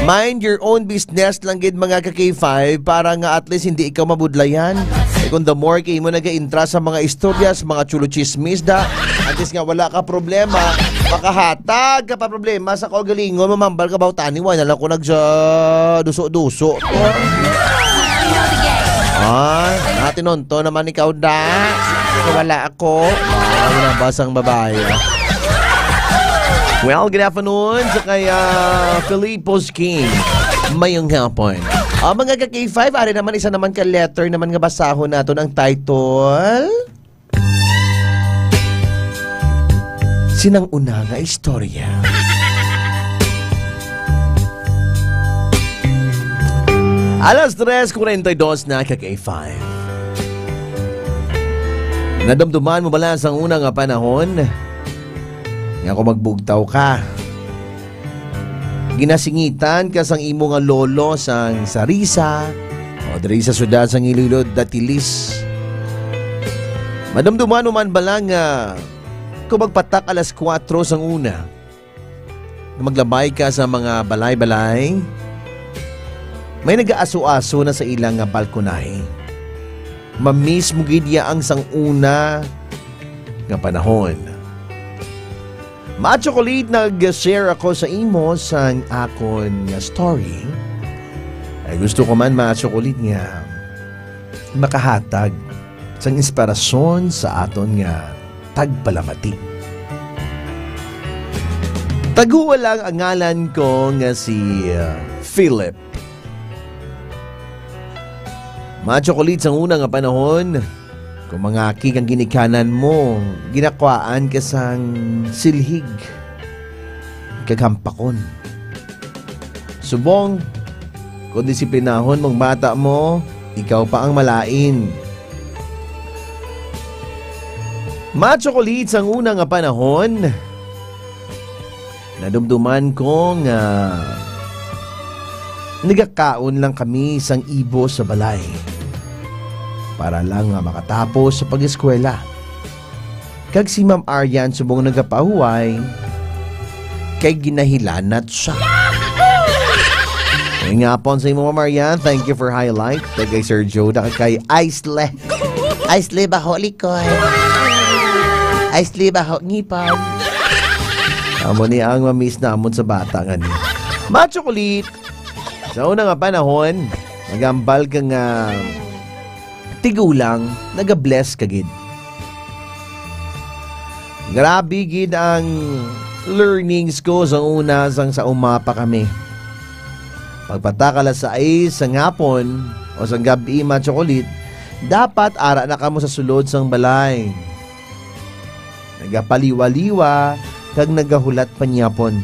Mind your own business lang gid, mga ka K five, para nga at least hindi ikaw mabudlayan. Eh, kung the more kay mo nag-intra sa mga istorya, sa mga chulo chismis da, at least nga wala ka problema, makahatag ka pa problema sa kaugalingon, mamambal ka ba, tani, wala lang ko nagsa duso-duso. Ah, natinonto naman ikaw da. Wala ako. Wala basang babae. Well, good afternoon sa kay, ah, Filipos King. Mayong hapon. Ah, mga ka K five, ari naman, isa naman ka letter naman nga basahon naton ang title. Sinang una nga istorya. Alas tres kuwarenta y dos na, ka K five. Nadumduman mo bala sang una nga panahon nga kung magbugtaw ka, ginasingitan ka sang imo nga lolo sang Sarisa o diri sa siyudad sang Iloilo, Datilis? Madumduman mo man bala nga kung magpatak alas kuwatro sang una, maglabay ka sa mga balay-balay, may nagaaso-aso na sa ilang nga balkonahe. Mamiss mo gid ya ang sang una nga panahon. Macho Kulit, nag-share ako sa imo sang akon nga story. Ay gusto ko man, Macho Kulit, nga makahatag sang inspirasyon sa aton nga tagpalamati. Taguwa lang ang ngalan ko nga si, uh, Philip. Macho Kulit, sang una nga panahon, kung mangakig ang ginikanan mo, ginakwaan ka sang silhig kag hampakon. Subong, kung disiplinahon mong bata mo, ikaw pa ang malain. Macho Kulit, sang una nga panahon, nadumduman ko nga nagakaon lang kami sang ibo sa balay para lang nga makatapos sa pag-eskwela. Kag si Ma'am Aryan subong nagapahuway kay ginahilanat siya. Ay nga pon sa imo, Ma'am Aryan, thank you for highlight. Kag kay Sir Joe, na kay Ice Le. Ice Le, baho likod. Ice Le, baho ngipon. Amo ni ang mamiss namon sa bata nga ni. Macho Kulit, sa una nga panahon, nagambal ka nga tigulang, naga-bless ka gid. Grabe gid ang learnings ko sa una sang sa uma pa kami. Pagpatak alas sais sang hapon o sang gab-i, Macho Kulit, dapat ara na kamo sa sulod sang balay. Nagapaliwa-liwa kag nagahulat pa niya pon.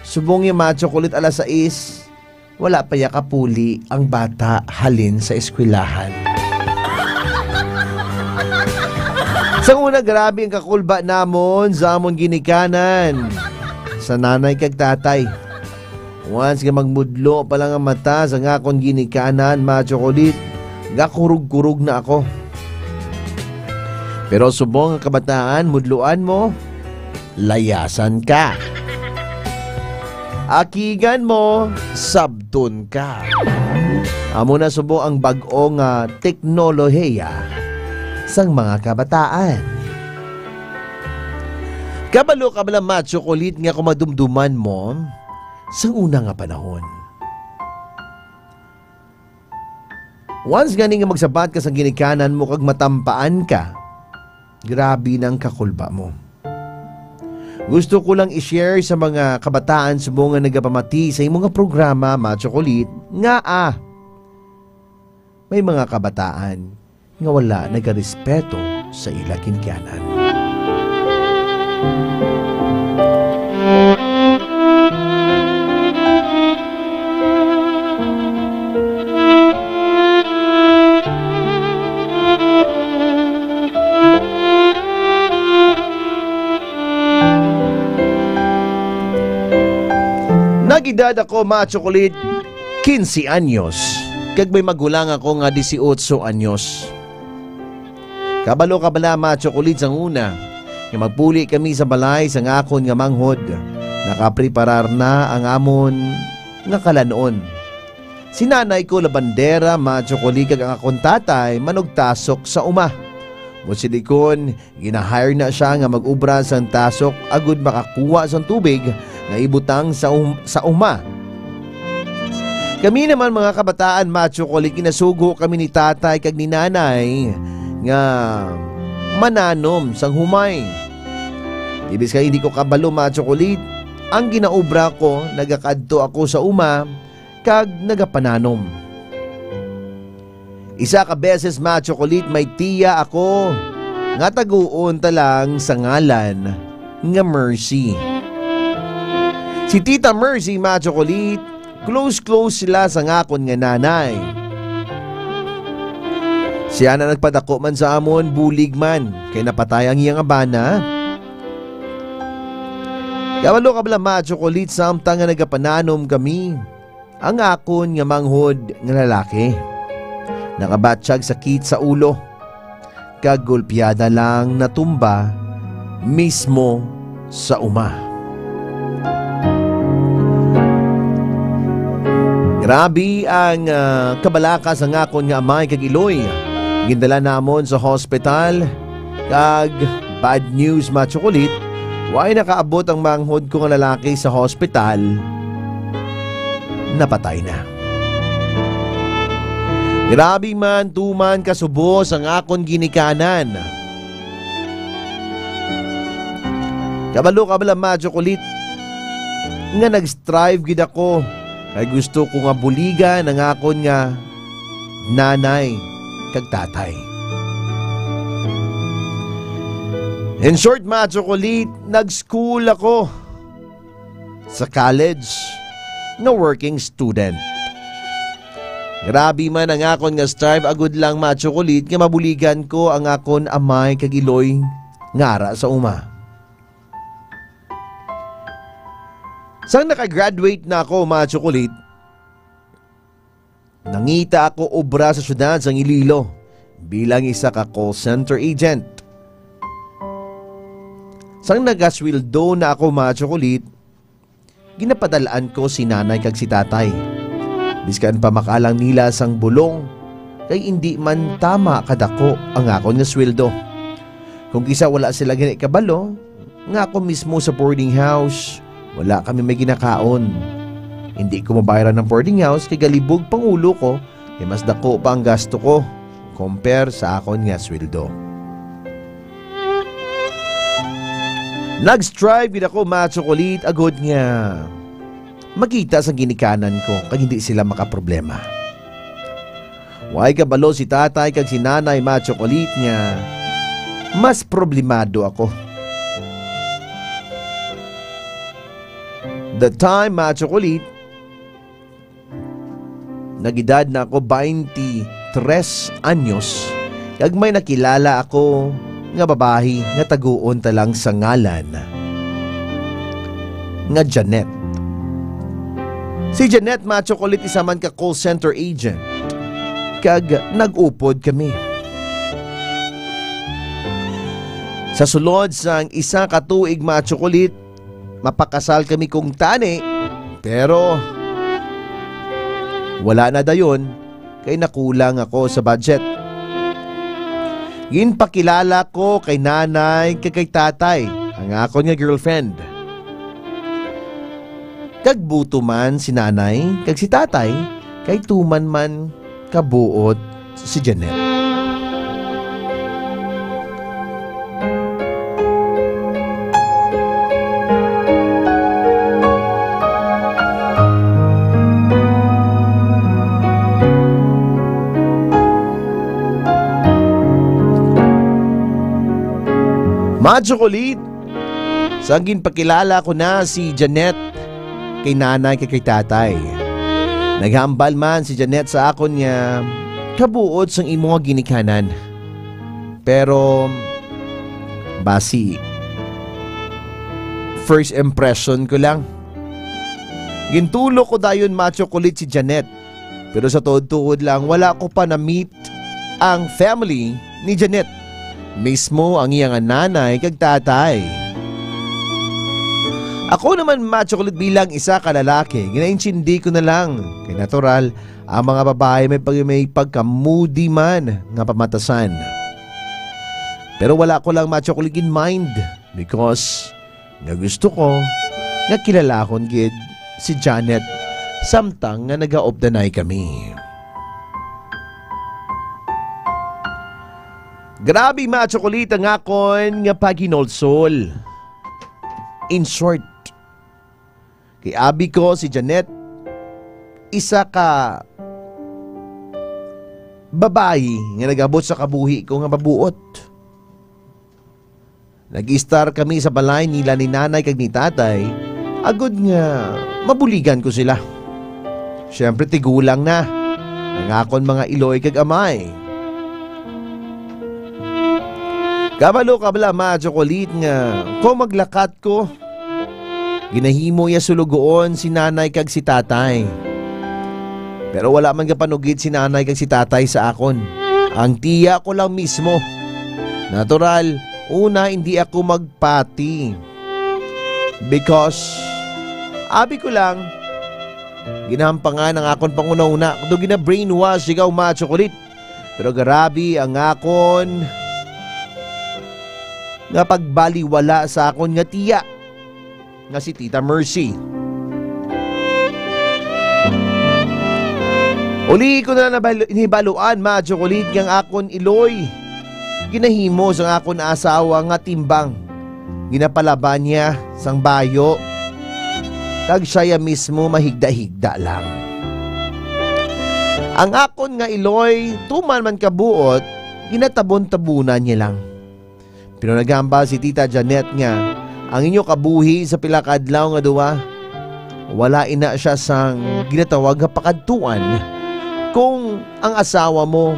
Subong ni Macho Kulit alas sais, wala pa ya kapuli ang bata halin sa eskwelahan. Sa una, grabe ang kakulba namon sa amon ginikanan sa nanay kag tatay. Once nga magmudlo pa lang ang mata sa nga akon ginikanan, Macho Kulit, gakurog-kurog na ako. Pero subong nga kabataan, mudluan mo, layasan ka. Akigan mo, sabton ka. Amo na subong ang bag-o nga teknolohiya sang mga kabataan. Kabalo ka bala, Macho Kulit, nga kung madumduman mo sang una nga panahon. Once gani nga magsabat ka sa ginikanan mo kag matampaan ka, grabe nang kakulba mo. Gusto ko lang i-share sa mga kabataan subong nga nagapamati sa imo nga programa, Macho Kulit, nga, ah, may mga kabataan nga wala nagarespeto sa ila ginikanan. Nag-edad ako, Macho Kulit, quince anyos, kag may magulang ako nga dieciocho anyos. Kabalo ka bala, Macho Kulit, sang una nga magpuli kami sa balay sang akon nga manghod, nakapreparar na ang amon nga kalan-on. Si nanay ko labandera, mga tsukulit, kag ang akon tatay manugtasok sa uma. Busilikon, gina-hire na sia nga mag-ubra sang tasok agud makakuha sang tubig nga ibutang sa um-, sa uma. Kami naman, mga kabataan, mga tsukulit, ginasugo kami ni tatay kag ni nanay nga mananom sang humay. Ibis kay hindi ko kabalo, mga tsukulit, ang ginaobra ko, nagakadto ako sa uma kag nagapananom. Isa ka beses, mga tsukulit, may tiya ako nga taguon ta lang sa ngalan nga Mercy. Si Tita Mercy, mga tsukulit, close-close sila sa ngakon nga nanay. Siya na nagpadako man sa amon, bulig man, kay napatay ang iya nga bana. Kabalo ka bala, mga tsukulit, samtang nga nagapananom kami, ang akon nga manghod nga lalaki nakabatyag sakit sa ulo, kag gulpiada lang natumba mismo sa uma. Grabe ang, ah, kabalaka sang akon nga amay kag iloy. Gindala namon sa hospital, kag bad news, mga tsukulit, way nakaabot ang manghod ko nga lalaki sa hospital. Napatay na. Grabe man, tuman kasubos ang akon ginikanan. Kabalo ka bala, mga tsukulit, nga nag-strive gid ako kay gusto ko nga buligan ang akon nga nanay kag tatay. In short, mga tsukulit, nag-school ako sa college nga working student. Grabe man ang akon nga strive, agud lang, mga tsukulit, nga mabuligan ko ang akon amay kag iloy nga ara sa uma. Sang nakagraduate na ako, mga tsukulit, nangita ako obra sa siyudad sang Iloilo bilang isa ka call center agent. Sang nagasweldo na ako, mga tsukulit, ginapadalaan ko si nanay kag si tatay. Biskan pa makalang nila sang bulong, kay indi man tama kadako ang akon nga sweldo. Kung kisa wala sila gani kabalo, nga ako mismo sa boarding house, wala kami may ginakaon. Hindi ko mabayaran ang boarding house kay galibog pangulo ko, kay mas dako pa ang gasto ko compare sa akon nga sweldo. Nag-strive gid ako, mga tsukulit, agod nga makita sang ginikanan ko kag hindi sila makaproblema. Way kabalo si tatay kag si nanay, mga tsukulit, nga mas problemado ako. The time, mga tsukulit, nagedad na ako twenty-three anyos, kag may nakilala ako nga babayi nga taguon ta lang sa ngalan nga Janet. Si Janet, mga tsukulit, isa man ka call center agent, kag nag-upod kami. Sa sulod sang isa ka tuig, mga tsukulit, mapakasal kami kung tani, pero wala na dayon kay nakulang ako sa budget. Ginpakilala ko kay nanay kag kay tatay ang akon nga girlfriend. Kag buto man si nanay kag si tatay kay tuman man kabuot si Janet. Mga tsukulit, sang ginpakilala ko na si Janet kay nanay kag kay tatay, naghambal man si Janet sa akon nga kabuot sang imo nga ginikanan. Pero basi first impression ko lang. Gintulok ko dayon, mga tsukulit, si Janet. Pero sa tuod-tuod lang, wala ko pa na-meet ang family ni Janet, mismo ang iya nga nanay kag tatay. Ako naman, Ma Chocolate, bilang isa ka lalaki, ginaintindi ko na lang. Kay natural, ang mga babae may pag-, may pagka-moody man nga pamatasan. Pero wala ko lang, Ma Chocolate, in mind because nga gusto ko nga kilalahon gid si Janet samtang nga nagaobdanay kami. Grabe, Ma Chocolate, ang akon nga paghinulsol. In short, kay abi ko si Janet, isa ka babayi nga nag-abot sa kabuhi ko nga mabuot. Nag-istar kami sa balay nila ni nanay kag ni tatay, agod nga mabuligan ko sila. Siyempre, tigulang na ang akon mga iloy kag amay. Kabalo ka bala, Ma Chocolate, nga kung maglakat ko, ginahimo iya sulugoon si nanay kag si tatay. Pero wala man gapanugid si nanay kag si tatay sa akon. Ang tiya ko lang mismo. Natural, una, hindi ako magpati. Because, abi ko lang, ginahampangan ang akon panghunahuna, do gina-brainwash ikaw, Ma Chocolate. Pero grabe ang akon nga pagbaliwala sa akon nga tiya, nga si Tita Mercy. Uli ko na nabal-, nibaluan, Ma Chocolate, nga ang akon iloy ginahimo sang akon asawa nga timbang. Ginapalaba niya sang bayo, kag siya ya mismo mahigda-higda lang. Ang akon nga iloy, tuman man kabuot, ginatabon-tabunan niya lang. Pero nagahambal si Tita Janet nga ang inyo kabuhi sa pila ka adlaw nga duha, wala ina siya sang ginatawag nga pakadtuan kung ang asawa mo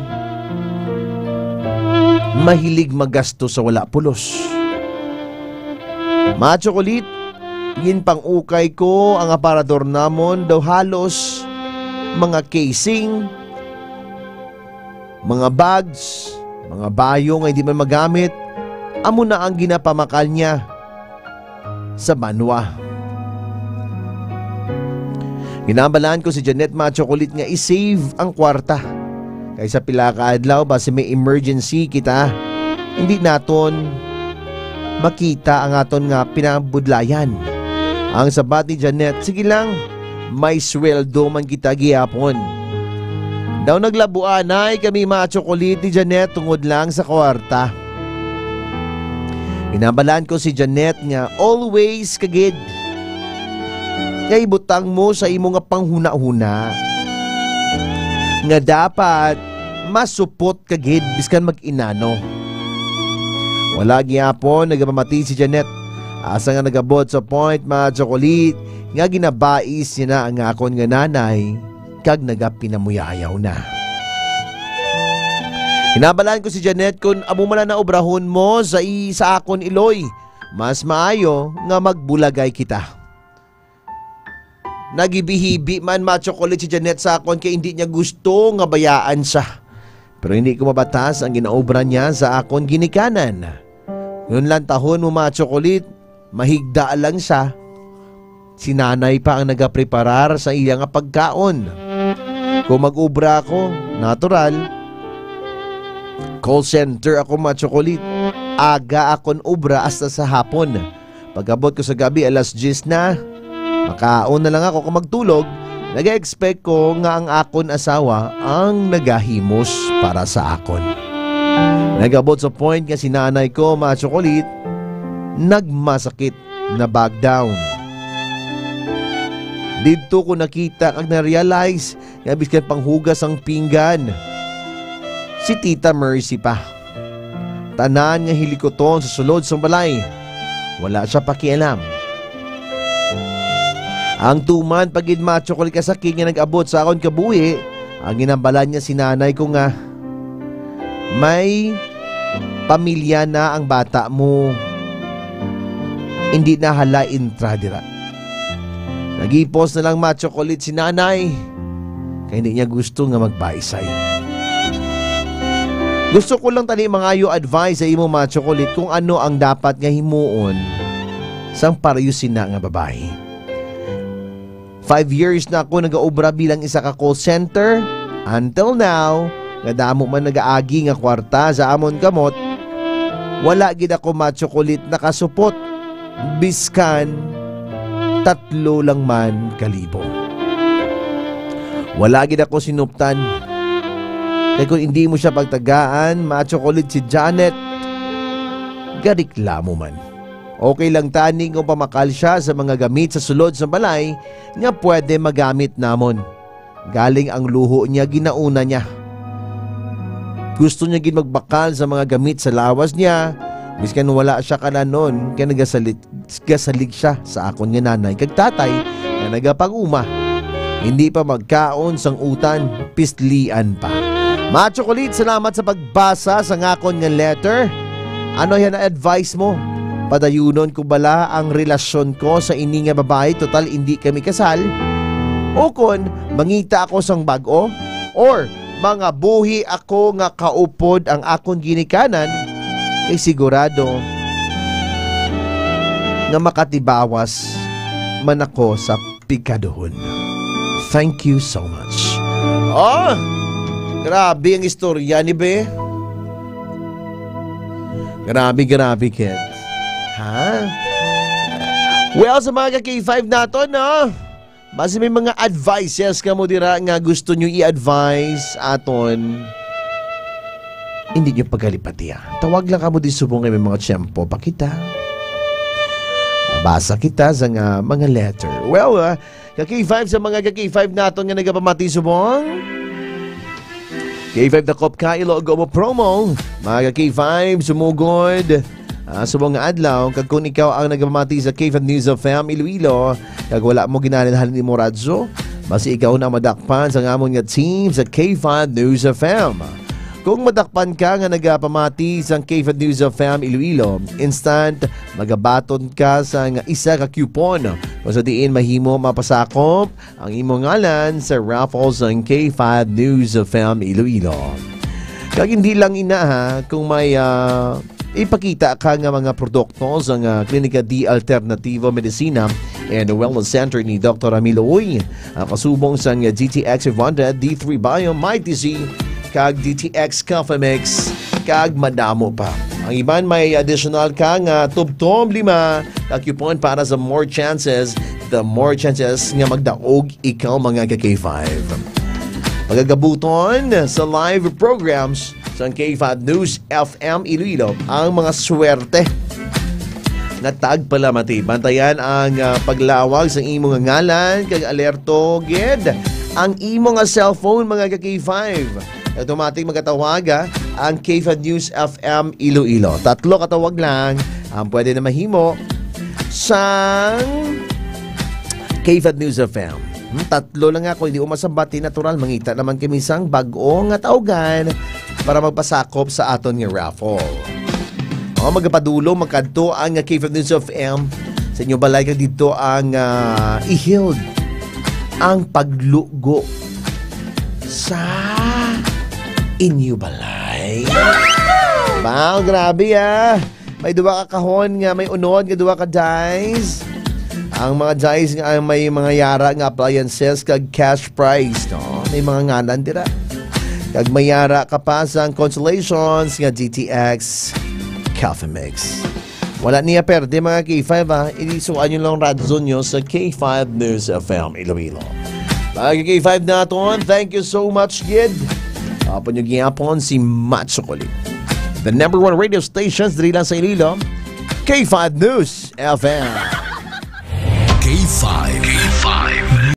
mahilig magasto sa wala pulos. Ma Chocolate, ginpang-ukay ko ang aparador namon daw halos mga casing, mga bags, mga bayo nga hindi man magamit, amo na ang ginapamakal niya sa banwa. Ginabalaan ko si Janet, Ma Chocolate, nga i-save ang kwarta. Kay sa pila ka adlaw, basi may emergency kita, hindi naton makita ang aton nga pinabudlayan. Ang sabat ni Janet, "Sige lang, may sweldo man kita gihapon." Daw naglabuanay kami, Ma Chocolate, ni Janet tungod lang sa kwarta. Ginabalaan ko si Janet nga always ka gid nga ibutang mo sa imo nga panghunahuna nga dapat masupot ka gid biskan mag-inano. Wala gihapon nagapamati si Janet, asa nga nagabot sa point, Ma Chocolate, nga ginabais niya na ang akon nga nanay kag nagapinamuyayaw na. Hinabalaan ko si Janet, "Kun amo man ang naobrahon mo sa i-, sa akon iloy, mas maayo nga magbulagay kita." Nagibihibi man, Ma Chocolate, si Janet sa akon kay hindi niya gusto nga bayaan siya. Pero hindi ko mabatas ang ginaobra niya sa akon ginikanan. Yun lang tahon mo, Ma Chocolate, mahigda lang siya. Si nanay pa ang nagapreparar sa iya nga pagkaon. Kung mag-obra ako, natural, call center ako, Ma Chocolate. Aga akon obra hasta sa hapon. Pag-abot ko sa gabi, alas diyes na. Makaon na lang ako kung magtulog. Nag-expect ko nga ang akon asawa ang nagahimos para sa akon. Nag-abot sa point nga si nanay ko, Ma Chocolate, nagmasakit na back down. Didto ko nakita kag na-realize nga biskan panghugas sang pinggan, si Tita Mercy pa. Tanan nga hilikuton sa sulod sang balay, wala siya pakialam. Ang tuman pa gid, Ma Chocolate, kasakit nga nag-abot sa akon kabuhi, ang ginambalan niya si nanay ko nga may pamilya na ang bata mo. Hindi na hala intra dira. Nagipos na lang, Ma Chocolate, si nanay, kay hindi niya gusto nga magbaisay. Gusto ko lang tani mangayo advice sa imo, Ma Chocolate, kung ano ang dapat nga himuon sang pareho sina nga babayi. Five years na ako nagaobra bilang isa ka call center. Until now, nga damo man nagaagi nga kwarta sa amon kamot, wala gid ako, Ma Chocolate, nakasupot biskan tatlo lang man ka libo. Wala gid ako sinuptan. Kay kung hindi mo siya pagtagaan, Ma Chocolate, si Janet gareklamo man. Okay lang tani kung pamakal siya sa mga gamit sa sulod sa balay nga pwede magamit namon. Galing ang luho niya, ginauna niya. Gusto niya gid magbakal sa mga gamit sa lawas niya, biskan wala siya kalanon, kay nagasalit, gasalig siya sa akon nga nanay kag tatay nga nagapag-uma. Hindi pa magkaon sang utan, pislian pa. Ma Chocolate, salamat sa pagbasa sa ngakon nga letter. Ano yan ang advice mo? Padayunon ko bala ang relasyon ko sa ini nga babayi, total indi kami kasal? O kon mangita ako sang bag-o? Or mangabuhi ako nga kaupod ang akon ginikanan, kay sigurado nga makatibawas man ako sa pikaduhon. Thank you so much. Oh, grabe ang istorya ni Be. Grabe, grabe, kids. Ha? Well, sa mga ka-K five naton, no? Basi may mga advices kamo dira nga gusto nyo i-advise aton, hindi nyo pagkalipatiya. Tawag lang kamo di subong nga may mga tiyempo pa kita. Mabasa kita sa nga mga letter. Well, ah, ka-K five, sa mga ka-K five naton nga nagapamati subong. K five Dakop Ka Ilogo mo promo. Mga ka-K five, sumugod, ah, subong nga adlaw, kag kung ikaw ang nagapamati sa K five News F M Iloilo, kag wala mo ginalin halin imo radyo, basi ikaw na madakpan sa amon nga team sa K five News F M. Kung madakpan ka nga nagapamati sa K five News F M Iloilo, instant magabaton ka sa nga isa ka coupon kung sa diin mahimo mapasakop ang imo ngalan sa raffle sang K five News F M Iloilo. Kag hindi lang ina, ha, kung may, ah, ipakita ka nga mga produkto sang, ah, Klinika D Alternativo Medicina and Wellness Center ni Doktor Ramilo Uy, ang kasubong sang D T X five hundred, D three Bio, Mighty Z, kag D T X Coffee Mix, kag madamo pa. Ang iban may additional ka nga tubtob lima ka coupon para sa more chances, the more chances nga magdaog ikaw, mga ka-K five. Pagagabuton sa live programs sang K five News F M Iloilo ang mga swerte nga tagpalamati. Bantayan ang, ah, paglawag sa imo nga ngalan kag alerto gid ang imo nga cellphone, mga ka-K five. Automatic magatawag, ah, ang K five News F M Iloilo. Tatlo ka tawag lang ang pwede na mahimo sang K five News F M. Hmm, tatlo lang ako, hindi ko masabat, natural, mangita naman kami sang bag-o nga tawgan para magpasakop sa aton nga raffle. O, magapadulong, magkadto ang K five News F M sa inyo balay, kag dito ang, ah, ihilog ang paglugo sa inyo balay. Wow, grabe, ah. May duha ka kahon nga may unod nga duha ka dice. Ang mga dice nga may mga yara nga appliances kag cash prize, no? May mga ngalan dira. Kag may yara ka pa sang consolations nga D T X Coffee Mix. Wala niya perde, mga K five, ha. Ilisuan nyo lang radyo nyo sa K five News F M Iloilo. Mga K five naton, thank you so much, gid. Apo nyo gihapon si Macho Kulit. The number one radio stations diri lang sa Iloilo, K five News F M. K five.